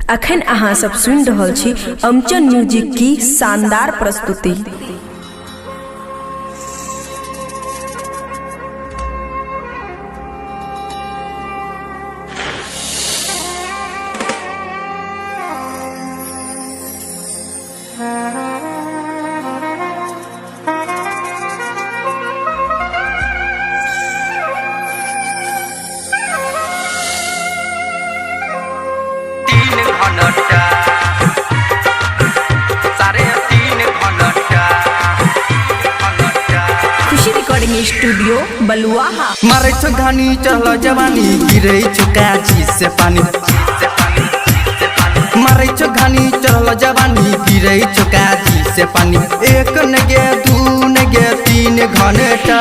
अखन अहाँ सब सुनि रहल छी अमचन म्यूजिक की शानदार प्रस्तुति। 3 घंटा, 3.5 घंटा घंटा। खुशी रिकॉर्डिंग स्टूडियो, बलुआहा। मारै छौ घानी, चढ़ल जवानी, गिरै छौ काची से पानी। मारै छौ घानी, चढ़ल जवानी, गिरै छौ काची से पानी। एक नगे, 2 नगे, 3 घंटा,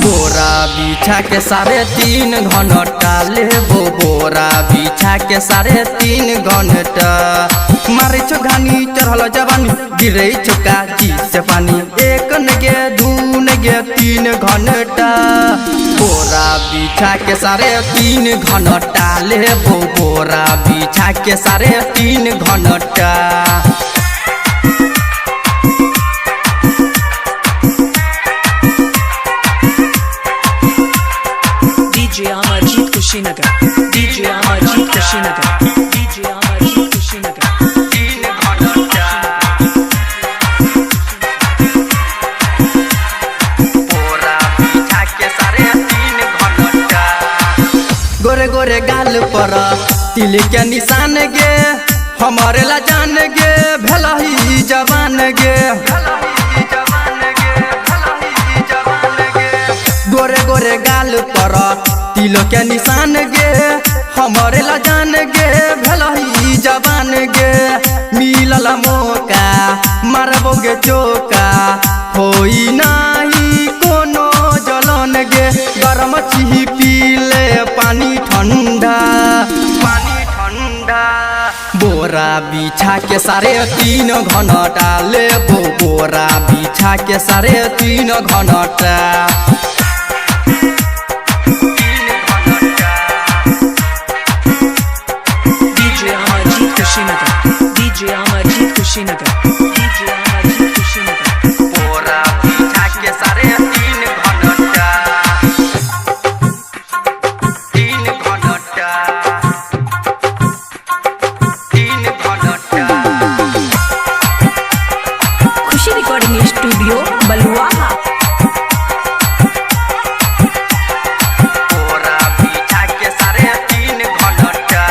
बोरा बिछा के 3.5 घंटा लेबो। बोरा बिछा के 3.5 घंटा। मारै छौ घानी, चढ़ल जवानी, गिरै छौ काची से पानी। एक नगे, 2 नगे, 3 घंटा, बोरा बिछा के 3.5 घंटा लेबो। बोरा बिछा के 3.5 घंटा। DJ Amarjeet Kushinagar, DJ Amarjeet Kushinagar, DJ Amarjeet Kushinagar. 3 घंटा, बोरा बिछा के 3.5 घंटा। गोरे गोरे गाल पर तिल के निशान गे, हमारे ला जान गे, भेलही जवान गे। गोरे गोरे गाल पर तिल के निशान गे, हमारे ला जान गे, भेलही जवान गे। मिलल मौका मारबो गे चोका, होई नाही कोनो जलन गे। गरम छी, पी ले पानी ठंडा, पानी ठंडा। बोरा बिछा के 3.5 घंटा लेबो। बोरा बिछा के 3.5 घंटा। 3 घंटा। DJ Amarjeet Kushinagar, DJ Amarjeet Kushinagar, DJ Amarjeet Kushinagar. बोरा बिछा के 3.5 घंटा, 3 घंटा, 3 घंटा। खुशी रिकॉर्डिंग स्टूडियो, बलुआहा। बोरा बिछा के 3.5 घंटा,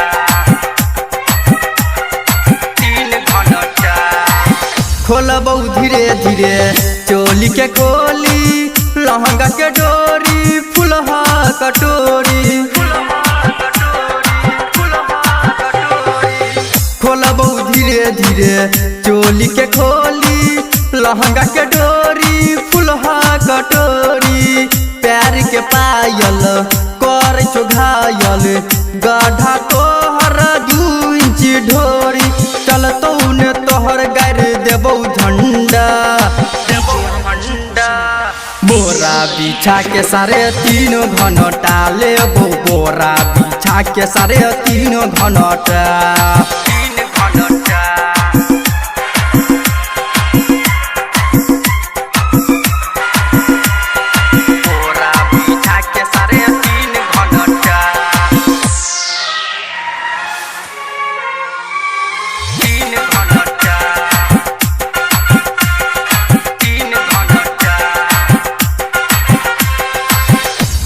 3 घंटा। खोलबौ धीरे धीरे चोली के खोली, लहंगा के डोरी, फुलहा कटोरी। खोलबौ धीरे धीरे चोली के खोली, लहंगा के डोरी, फुलहा कटोरी। प्यार के पायल कर छौ घायल, गढ़ा तोहर 2 इंच ढोरी। चलतौ ने तोहर गारि देबौ झंडा, देबौ झंडा। बोरा बिछा के 3.5 घंटा लेबो। बोरा बिछा के 3.5 घंटा, 3 घंटा। बोरा बिछा के 3.5 घंटा, 3 घंटा, 3 घंटा।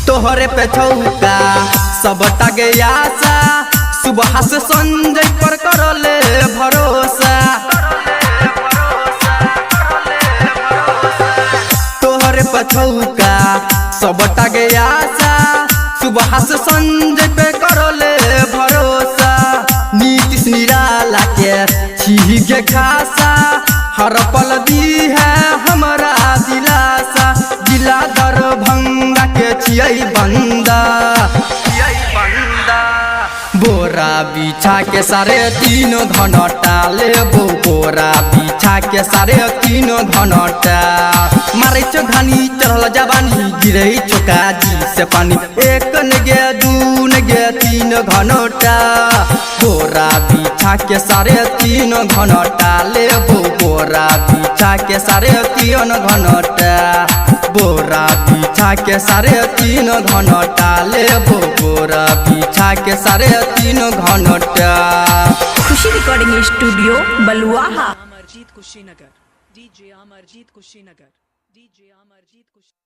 तोहरे पे छौका सबटा गे आशा, सुबह से संजय पर करले भरोसा। तोहरे पे छौका सबटा गे आशा, सुबह से संजय पे करले भरोसा। नीतीश निराला के छी गे खासा, हर पल दी है हमरा दिलासा। जिला दरभंगा के छियै बंदा, छियै बंदा। बोरा बोरा बिछा के 3.5 घंटा लेबो, बोरा बिछा के 3.5 घंटा। मारै छौ घानी, चढ़ल जवानी, गिरै छौ काजी से पानी। एक नगे, 2 नगे, 3 घंटा, बोरा बिछा के 3.5 घंटा लेबो, बोरा बिछा के 3.5 घंटा। बोरा बिछा के 3.5 घंटा लेबो, बोरा बिछा के 3.5 घंटा। खुशी recording studio, Baluaha. Amarjeet Kushinagar, DJ Amarjeet Kushinagar, DJ Amarjeet Kushinagar.